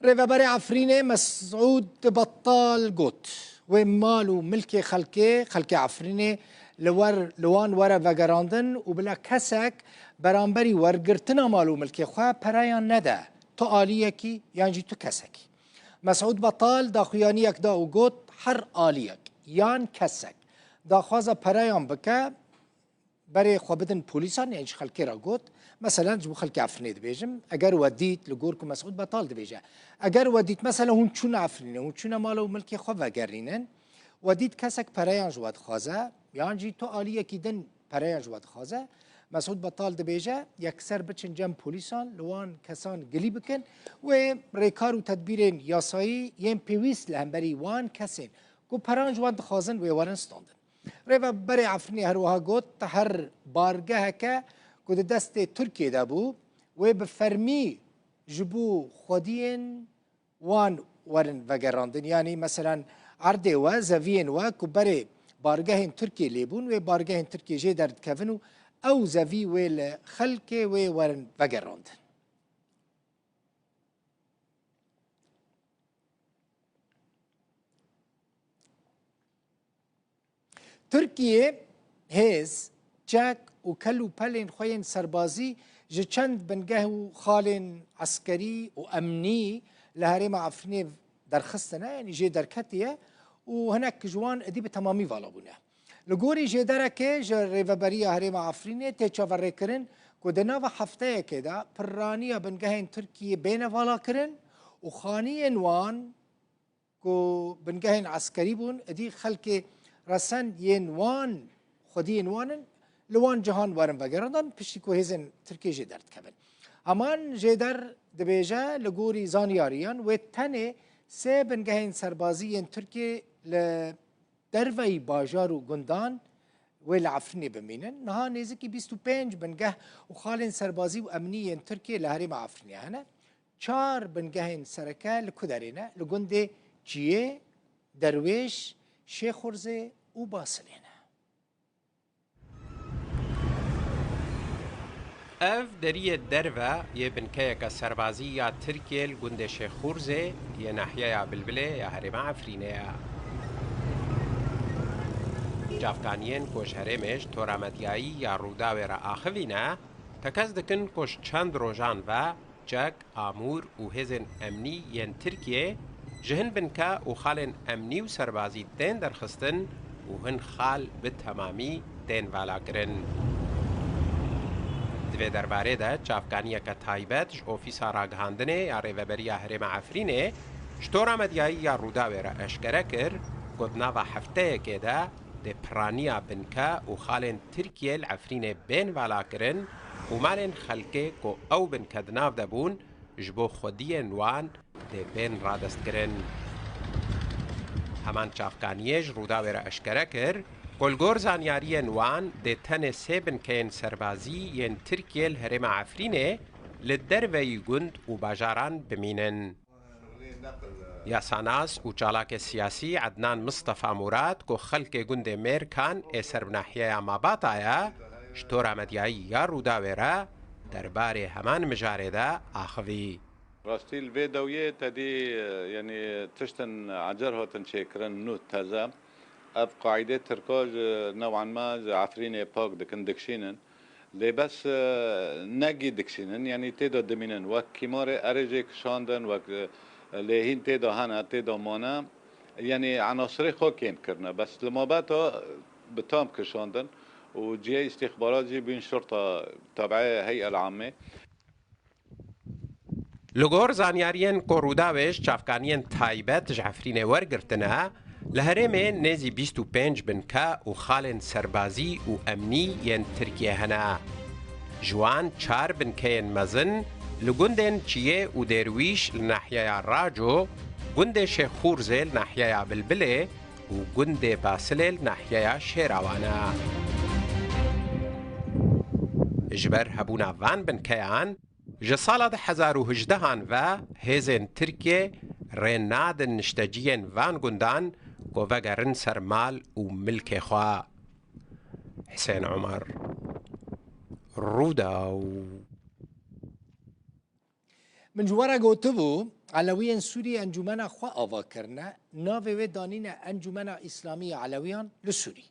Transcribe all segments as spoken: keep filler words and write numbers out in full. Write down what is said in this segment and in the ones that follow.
Rêveberê Efrînê Mesûd Betal got, wê mal û milkê xelkê, xelkê Efrînê li wer, li wan were vegerandin û bila kesek beramberî wergirtina mal û milkê xwe pereyan nede tu aliyekî yan jî tu kesekî. Mesûd Betal daxuyaniyek da û got, her aliyek yan kesek daxwaza pereyan bike, berê xwe bidin polîsan, yan jî xelkê re got. Meselen, ji bo xelkê Efrînê dibêjim, eger we dît, li gor ku Mesûd Betal dibêje, eger we dît, mesela, hûn çûne Efrînê, hûn çûne mal û milkê xwe vegerînin, we dît kesek pereyan ji we dixwaze, yan jî tu aliyekî din pereyan ji we dixwaze, Mesûd Betal dibêje, yekser biçin cem polîsan, li wan kesan gilî bikin, wê rêkar û tedbîrên yasayî yên pêwîst li hemberî wan kesên ku peran ji wan dixwazin, wê werin standin. Rêveberê Efrînê her wiha got, her bargeheke ku di destê Tirkiyê de bû, wê bi fermî ji bo xwediyên wan werin vegerandin. Yanî, meselen, erdê we, zeviyên we ku berê bargehên Tirkiyê lê bûn, wê bargehên Tirkiyê jê derdikevin û ew zevî wê li xelkê wê werin vegerandin. Tirkiye hêz, çek û kel û pelên xwe yên serbazî ji çend bingeh û xalên eskerî û emnî li herêma Efrînê derxistine, yanî jê derketiye û hinek ji wan êdî bi temamî vala bûne. Li gorî jêderekê ji Rêveberiya Herêma Efrînê tê çaverêkirin ku di nava hefteyekê de pirraniya bingehên Tirkiyê bêne valakirin û xaniyên wan ku bingehên eskerî bûn, êdî xelkê resen yên wan, xwediyên wan in, li wan cihan werin vegerandan, piştî ku hêzên Tirkiyê jê derdikevin. Heman jêder dibêje, li gorî zanyariyan, wê tenê sê bingehên serbazî yên Tirkiyê li derveyî bajar û gundan wê li Efrînê bimînin. Niha nêzîkî bîst û pênc bingeh û xalên serbazî û emnî yên Tirkiyê li herêma Efrînê hene. Çar bingehên sereke li ku derê ne? Li gundê Çiyê, Derwêş, Şêxurzê û Basilê ne. Ev deriyê derve yê binkeyeke serbazî ya Tirkiyê li gundê Şêxurzê yê nahyeya Bilbilê ya herêma Efrînê ye. Çavkaniyên ku ji herêmê ji tora medyayî ya Rûdawê re axivî ne, tekez dikin ku ji çend rojan ve çek, amûr û hêzên emnî yên Tirkiyê ji hin binke û xalên emnî û serbazî tên derxistin û hin xal bi temamî tên valakirin. Di vê derbarê de çavkaniyeke taybet ji Ofîsa Ragihandinê ya Rêveberiya Herêma Efrînê ji tora medyayî ya Rûdawê re eşkere kir ku di nava hefteyekê de dê piraniya binke û xalên Tirkiyê li Efrînê bên valakirin û malên xelkê ku ew binke di nav de bûn, ji bo xwediyên wan dê bên radestkirin. Heman çavkaniyê ji Rûdawê re eşkere kir ku li gor zanyariyên wan dê tenê sê binkeyên serbazî yên Tirkiyê li herêma Efrînê li derveyî gund û bajaran bimînin. Yasanas û çalakê siyasî Ednan Mistefa Murad ku xelkê gundê Mêrkan ê ser bi nahiyeya Mabata ye, ji tora medyayî ya Rûdawê re derbarê heman mijarê de axivî. Rastî li vê dewiyê te dî, yanî tiştin ecer hatin çêkirin nû teze. Ev qaîdê Tirka ji new'an me ji Efrînê pak dikin, dikişînin. Lê bes, e, ne gî dikişînin, yanî tê de dimînin. Wek kîmarê erê jê kişandin, wek, e, lêhîn tê de hene, tê de mane. Yanî enasirê xwe kêm kirine. Bes li mabeta bi tam kişandin û cihê îstîxbarat jî bîn şurta tabi'ê Hey'el Amê. Li gor zanyariyên ku Rûdawê ji çavkaniyên taybet ji Efrînê wergirtine, li herêmê nêzî bîst û pênc binke û xalên serbazî û emnî yên Tirkiyê hene. Ji wan çar binkeyên mezin li gundên Çiyê û Dêrwîş li nahiyeya Raco, gundê Şêxûrzê li nahiyeya Bilbilê û gundê Basilê li nahiyeya Şêrawa ne. Ji ber hebûna van binkeyan, ji sala du hezar û hejdehan ve hêzên Tirkiyê rê nadin nişteciyên van gundan ku vegerin ser mal û milkê xwe. Hisên Omer, Rûdaw. Min ji we re gotibû, Elewiyên Sûriyê encûmena xwe ava kirine, navê wê danîne Encûmena Îslamî ya Elewiyan li Sûrî.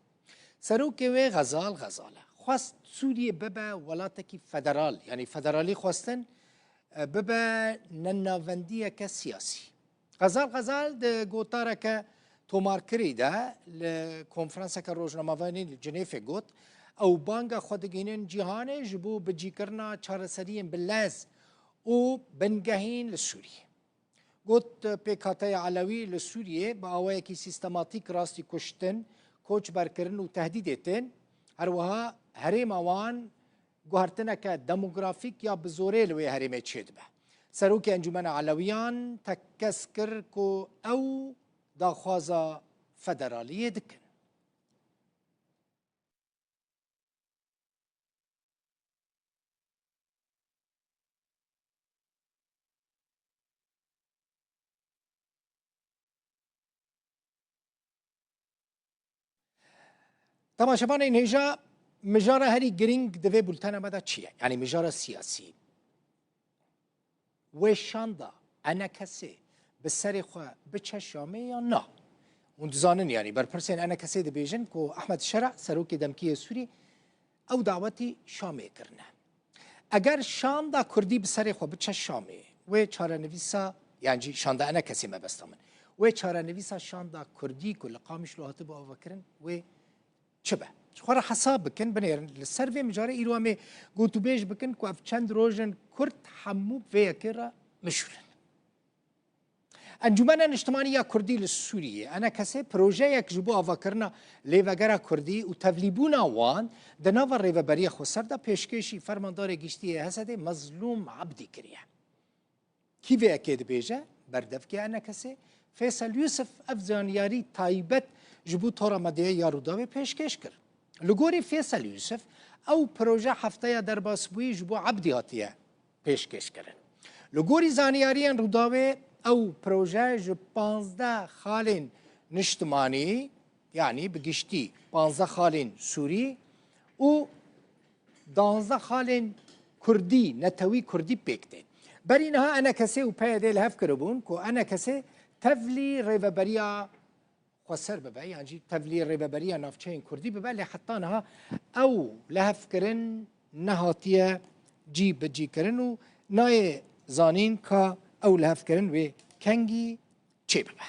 Serokê wê Xezal Xezal e. Xwest Sûriyê bibe welatekî federal, yanî federalî xwestin, e, bibe nenavendiyeke siyasî. Xezal Xezal di gotareke tomarkirî de li konferanseke rojnamevanî li Cinêfê got, ew banga xwe digihînin cîhanê ji bo bicîkirina çareseriyên bi lez û bingehîn li Sûriyê. Got, pêkhateya Elewî li Sûriyê bi awayekî sîstematîk rastî kuştin, koçberkirin û tehdîdê tên, her wiha herêma wan guhertineke demografîk ya bi zorê li wê herêmê çêdibe. Serokê Encûmena Elewiyan tekkez kir ku ew daxwaza federaliyê dikin. Temaşevanên hêja, mijara herî girîng di vê bultena me de çi ye? Yanî mijara siyasî. Wê şanda ENKSê bi serê xwe biçe Şamê ya na? Hûn dizanin, yanî berpirsên ENKSê dibêjin ku Ehmed Şera, serokê demkî yê Sûrî, ew dawetî Şamê kirine. Eger şanda kurdî bi serê xwe biçe Şamê, wê çarenivîsa, yan jî şanda ENKSê mebesta min, wê çarenivîsa şanda kurdî ku li Qamişlo hatibû avakirin, wê çi be? Ji xwe re hesab bikin, binêrin. Li ser vê mijarê îro em ê gotûbêj bikin ku ev çend roj in kurd hemû bi vê yekê re mijûl in. Encûmena Niştimanî ya Kurdî li Sûriyê, ENKSê, projeyek ji bo avakirina lêvegera kurdî û tevlîbûna wan di nava Rêveberiya Xweser de pêşkêşî Fermandarê Giştî yê HSDê Mezlûm Ebdî kiriye. Kî vê yekê dibêje? Berdevkê ENKSê Fêsel Yûsif ev zanyarî taybet ji bo tora medyayê ya Rûdawê pêşkêş kir. Li gorî Fêsel Yûsif, ew proje hefteya derbasbûyî ji bo Ebdî hatiye pêşkêş kirin. Li gorî zanyariyên Rûdawê, ew proje ji panzdeh xalên niştimanî, yanî bi giştî panzdeh xalên Sûrî û danzdeh xalên Kurdî, netewî Kurdî pêk tên. Berî niha ENKSê û PYDê li hev kiribûn ku ENKSê tevlî Rêveberiya Xweser bibe, yan jî tevlî Rêveberiya Navçeyên Kurdî bibe, lê heta niha ew lihevkirin nehatiye cî bi cî kirin û nayê zanîn ka ew lihevkirin wê kengî çêbibe.